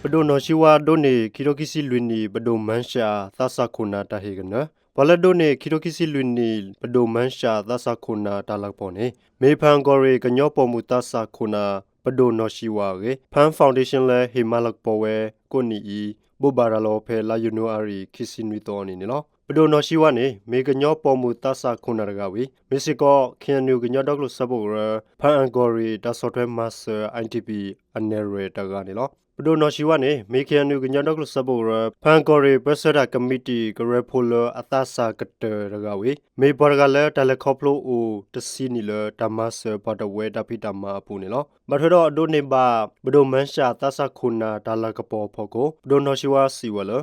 ပဒိၣ်နီၢ်ဆံဝါဒိးန့ၢ် ခံထိခံဆံလွံၢ်နံၣ် ပဒိၣ်မၢ်ၡးသးစၢ်ခိၣ်နၢ်တၢ်ဟ့ၣ်ကနၢၤ. ပှၤလၢဒိးန့ၢ် ခံထိခံဆံလွံၢ်နံၣ် ပဒိၣ်မၢ်ၡးသးစၢ်ခိၣ်နၢ်တၢ်လၤကပီၤန့ၣ် မ့ၢ်ဖၣ်အၣ်ကီၢ်ရ့ၣ် ကညီပိာ်မုၣ်သးစၢ်ခိၣ်နၢ် ပဒိၣ်နီၢ်ဆံဝါအဂ့ၢ် Pan Foundation လၢဟ့ၣ်မၤလၤကပီၤဝဲကိးနံၣ်အံၤ ဘိးဘၣ်ရၤလီၤဖဲလါယနူၤအါရံၤ ခံဆံနွံသီအနံၤန့ၣ်လီၤ. ပဒိၣ်နီၢ်ဆံဝါန့ၣ် မ့ၢ်ကညီပိာ်မုၣ်သးစၢ်ခိၣ်နၢ်တဂၤဝံၤ မ့ၢ်စ့ၢ်ကီး ခ့ၣ်အဲၣ်ယူၣ် ကညီဒီကလုာ်စၢဖှိၣ်ကရၢ ဖၣ်အၣ်ကီၢ်ရ့ၣ် တၢ်ဆီၣ်ထွဲမၤစၢၤ IDP အနဲၣ်ရွဲၣ်တဂၤန့ၣ်လီၤ. ပဒိၣ်နီၢ်ဆံဝါန့ၣ် မ့ၢ်ခ့ၣ်အဲၣ်ယူၣ် ကညီဒီကလုာ်စၢဖှိၣ်ကရၢ ဖၣ်အၣ်ကီၢ်ရ့ၣ် ပၢဆှၢတၢ်ကမံးတံာ် ကရၢဖိလၢအသးစၢ်ကတၢၢ်တဂၤဝံၤ မ့ၢ်ပှၤတဂၤလၢတၢ်လဲၤခီဖျိအိၣ်တဆံနံၣ်လၢ တၢ်မၤစၢၤပှၤတဝၢတၢ်ဖံးတၢ်မၤအပူၤန့ၣ်လီၤ. ဘၣ်ထွဲဒီးအဒိးန့ၢ်ဘၣ် ပဒိၣ်မၢ်ၡးသးစၢ်ခိၣ်နၢ်တၢ်လၤကပီၤအဖီခိၣ် ပဒိၣ်နီၢ်ဆံဝါစံးဝဲလၢ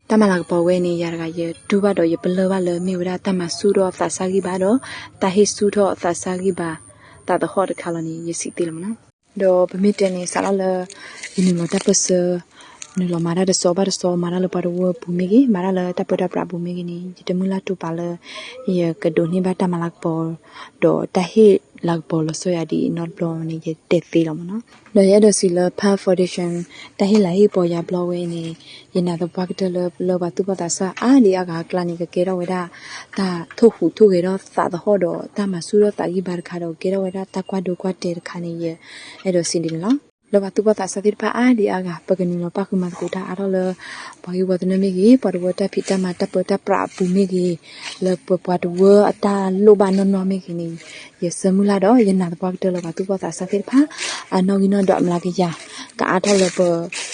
တၢ်မၤလၤကပီၤဝဲန့ၣ် ယၤတဂၤယတူၢ်ဘၣ်ဒီးယပလၢၢ်ဘၣ်လၢ မ့ၢ်ဝဲဒၣ်တၢ်မၤဆူၣ်ထီၣ်သးစၢ်ဂံၢ်ဘါဒီး တၢ်ဟ့ၣ်ဆူၣ်ထီၣ်သးစၢ်ဂံၢ်ဘါ သးသဟီၣ်တခါလီၤန့ၣ် ယစံးသ့လီၤမ့ၢ်နီၤ. ဒီးပမ့ၢ်တဲန့ၣ် စးထီၣ်လၢ ယနုာ်လီၤတၢ်ပၢၢ်ဆၢ နုာ်လီၤမၤတၢ်တစီၤဘၣ်တစီၤ မၤတၢ်လၢပှၤတဝၢအပူၤမ့ၢ်ဂ့ၤ မၤတၢ်လၢတၢ်ပၢတၢ်ပြးအပူၤမ့ၢ်ဂ့ၤန့ၣ် ယတမုၢ်လၢ်တူၢ်ပာ်လၢ ယကဒိးန့ၢ်ဘၣ်တၢ်မၤလၤကပီၤ ဒီးတၢ်ဟ့ၣ်လၤကပီၤလီၤဆီယၤဒ်အံၤနီတဘျီန့ၣ် ယတဲသ့လီၤမ့ၢ်နီၤ. ဒီးယအဲၣ်ဒိးစံးလၢ Pan Foundation တၢ်ဟ့ၣ်လၤဟ့ၣ်ကပီၤယၤဘျီဝဲအံၤန့ၣ် ယနာ်သပှၢ်ကတၢၢ်လၢ လၢပှၤသူၣ်ဘီၣ်သးစၢ်အါဒံအါဂၤအကျါန့ၣ် ကကဲထီၣ်ဝဲဒၣ် တၢ်ထိၣ်ဟူးထိၣ်ဂဲၤထီၣ်သးသဟီၣ်ဒီး တၢ်မၤဆူၣ်ထီၣ်သးဂံၢ်ဘါတခါဒီး ကကဲထီၣ်ဝဲဒၣ်တၢ်ကွၢ်ဒိကွၢ်တဲာ်တခါန့ၣ် ယအဲၣ်ဒိးစံးဒ်န့ၣ်လီၤ. လၢပှၤသူၣ်ဘီၣ်သးစၢ်သ့ၣ်တဖၣ်အါဒံအါဂၤ ပကနုာ်လီၤပၣ်ဃုာ်မၤသကိးတၢ်အါထီၣ်လၢ ပှၤဂ့ၢ်ဝီသနၢၣ်မ့ၢ်ဂ့ၤ ပှၤတဝၢတၢ်ဖံးတၢ်မၤတၢ်ပၢတၢ်ပြးအပူၤမ့ၢ်ဂ့ၤ လၢပပှၤတဝၢအတၢ်လိၣ်ဘၣ်နီၢ်နီၢ်မ့ၢ်ဂ့ၤန့ၣ် ယဆၢမုၢ်လၢ်ဒီး ယနာ်သပှၢ်ကတၢၢ်လၢပှၤသူၣ်ဘီၣ်သးစၢ်သ့ၣ်တဖၣ် အနီၣ်ဂံၢ်နီၣ်ဒွးအမျးကယၤ ကအါထီၣ်လၢပ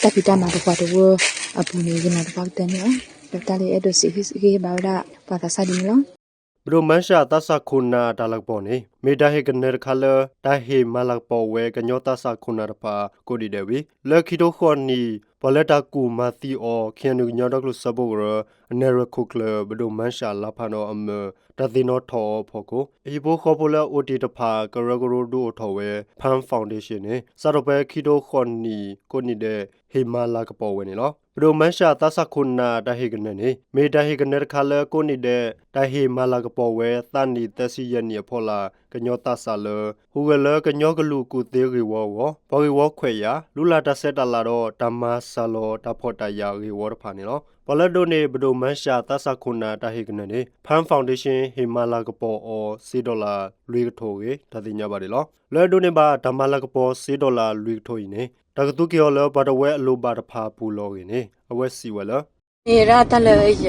တၢ်ဖံးတၢ်မၤပပှၤတဝၢအပူၤန့ၣ် ယနာ်သပှၢ်ကတၢၢ်န့ၣ်လီၤ. ဒီးတၢ်လၢယအဲၣ်ဒိးစံးဟ့ၣ်ဂံၢ်ဟ့ၣ်ဘါဝဲဒၣ်ပှၤသးစၢ်ဒ်န့ၣ်လီၤ. ပဒိၣ်မၢ်ၡးသးစၢ်ခိၣ်နၢ်တၢ်လၤကပီၤန့ၣ် မ့ၢ်တၢ်ဟ့ၣ်ကနၢၤတခါလၢ တၢ်ဟ့ၣ်မၤလၤကပီၤဝဲကညီသးစၢ်ခိၣ်နၢ်တဖၣ်ကိးဒံးဒဲးဝံၤ လၢခံထိဃိးနံၣ် ပှၤလၢတၢ်ကူၣ်မၤသံအီၤ ခ့ၣ်အဲၣ်ယူၣ် ကညီဒီကလုာ်စၢဖှိၣ်ကရၢ အနဲၣ်ရွဲၣ်ခိၣ်ကျၢၢ် ပဒိၣ်မၢ်ၡးလါဖးနီၣ်အမၢၢ် တၢ်သ့ၣ်နီၣ်ထီၣ်အီၤအဖီခိၣ် အဟံၣ်ဖိဃီဖိလၢအအိၣ်တ့ၢ်တဖၣ် ကရၢကရိဒုးအိၣ်ထီၣ်ဝဲ Pan Foundation န့ၣ် စးထီၣ်ဖဲခံထိဃိးနံၣ်ကိးနံၣ်ဒဲး ဟ့ၣ်မၤလၤကပီၤဝဲန့ၣ်လီၤ. ပဒိၣ်မၢ်ၡးသးစၢ်ခိၣ်နၢ်တၢ်ဟ့ၣ်ကနၢၤန့ၣ် မ့ၢ်တၢ်ဟ့ၣ်ကနၢၤတခါလၢကိးနံၣ်ဒဲး တၢ်ဟ့ၣ်မၤလၤကပီၤဝဲသးနံၣ်သၢဆံယဲၢ်နံၣ်အဖီလာ် ကညီသးစၢ်လၢ ဟူးဂဲၤလၢကညီကလုာ်ကူၣ်သ့ဂ့ၢ်ဝီအဂီၢ် ပှၤဂ့ၢ်ဝီခွဲးယာ် လူလၢ်တၢ်ဆဲးတၢ်လၤဒီးတၢ်မၤစှၤလီၤတၢ်ဖှီၣ်တၢ်ယာ်ဂ့ၢ်ဝီတဖၣ်န့ၣ်လီၤ. ပှၤလၢဒိးန့ၢ်ပဒိၣ်မၢ်ၡးသးစၢ်ခိၣ်နၢ်တၢ်ဟ့ၣ်ကနၢၤန့ၣ် Pan Foundation ဟ့ၣ်မၤလၤကပီၤအီၤစ့ဒီလၣ်လွံၢ်ကထိအဂ့ၢ် တၢ်သ့ၣ်ညါဘၣ်န့ၣ်လီၤ. လၢအဒိးန့ၢ်ဘၣ်တၢ်မၤလၤကပီၤစ့ဒီလၣ်လွံၢ်ကထိအံၤန့ၣ် တၢ်ကသူက့ၤအီၤလၢပှၤတဝၢအလိၣ်ဘၣ်တဖၣ်အပူၤလီၤအဂ့ၢ်န့ၣ် အဝဲစံးဝဲလၢ မ့ၢ်ဝဲဒၣ်တၢ်လၢယ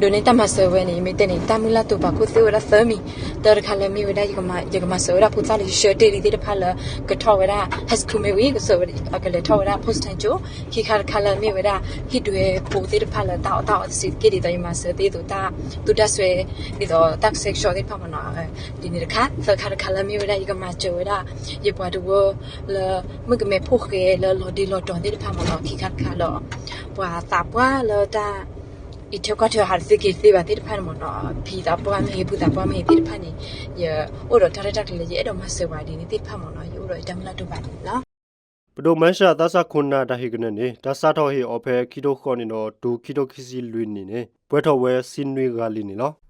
ဒိးန့ၢ်တၢ်မၤစၢၤဝဲန့ၣ် ယမ့ၢ်တဲန့ၣ် တၢ်မုၢ်လၢ်တူၢ်ပာ်ခိၣ်သ့ဝဲဒၣ်သၢမံၤ, တၢ်တခါလၢမ့ၢ်ဝဲဒၣ် ယကမၤစၢၤဝဲဒၣ်ဖိသၣ်လၢယဆှၢတ့ၢ်လံသ့ၣ်တဖၣ်လၢ ကထီၣ်ဝဲဒၣ် high school မ့ၢ်ဝံၤ ကစၢၤဝဲ ကလဲၤထီၣ်ဝဲဒၣ် post ထၣ်ကၠိ, ခံခါတခါလၢမ့ၢ်ဝဲဒၣ် ဟံၣ်ဒွဲဖိသ့ၣ်တဖၣ်လၢတၢ်အီၣ်တၢ်အီသ့ၣ်တက့ၢ် ဒ်သိးယမၤစၢၤသ့ၣ်သိးတၢ်သူတၢ်စွဲ ဒ်သိးတၢ်ကဆှဲကဆှီသ့ၣ်တဖၣ်မ့ၢ်နီၤ, ဒ်န့ၣ်တခါ သၢခါတခါလၢမ့ၢ်ဝဲဒၣ် ယကမၤစၢၤဝဲဒၣ် ယပှၤတဝၢလၢ မုၣ်ကမဲဖိဃဲလၢလီၤဒ့လီၤတီၤသ့ၣ်တဖၣ်မ့ၢ်နီၤ, ခံခါတခါလၢ ပှၤသးပှၢ်လၢတၢ် အံးထွဲကွၢ်ထွဲဟးတသ့က့ၤသ့ဘၣ်သ့ၣ်တဖၣ်န့ၣ်မ့ၢ်နီၤ, ဖံသးပှၢ်မ့ၢ်ဂ့ၤ ဖုသးပှၢ်မ့ၢ်ဂ့ၤသ့ၣ်တဖၣ်န့ၣ် ယအိၣ်ဒီးတၢ်ရဲၣ်တၢ်ကျဲၤလၢယအဲၣ်ဒိးမၤစၢၤပှၤဒ်န့ၣ်သ့ၣ်တဖၣ်မ့ၢ်နီၤ, ယအိၣ်ဒီးယတၢ်မုၢ်လၢ်တူၢ်ပာ်ဒ်န့ၣ်လီၤ. ပဒိၣ်မၢ်ၡးသးစၢ်ခိၣ်နၢ်တၢ်ဟ့ၣ်ကနၢၤန့ၣ် တၢ်စးထီၣ်ဟ့ၣ်အီၤဖဲခံထိဃိးနံၣ်ဒီးတုၤခံထိခံဆံလွံၢ်နံၣ်န့ၣ် ပှဲၤထီၣ်ဝဲဆံနွံဂၤလံန့ၣ်လီၤ.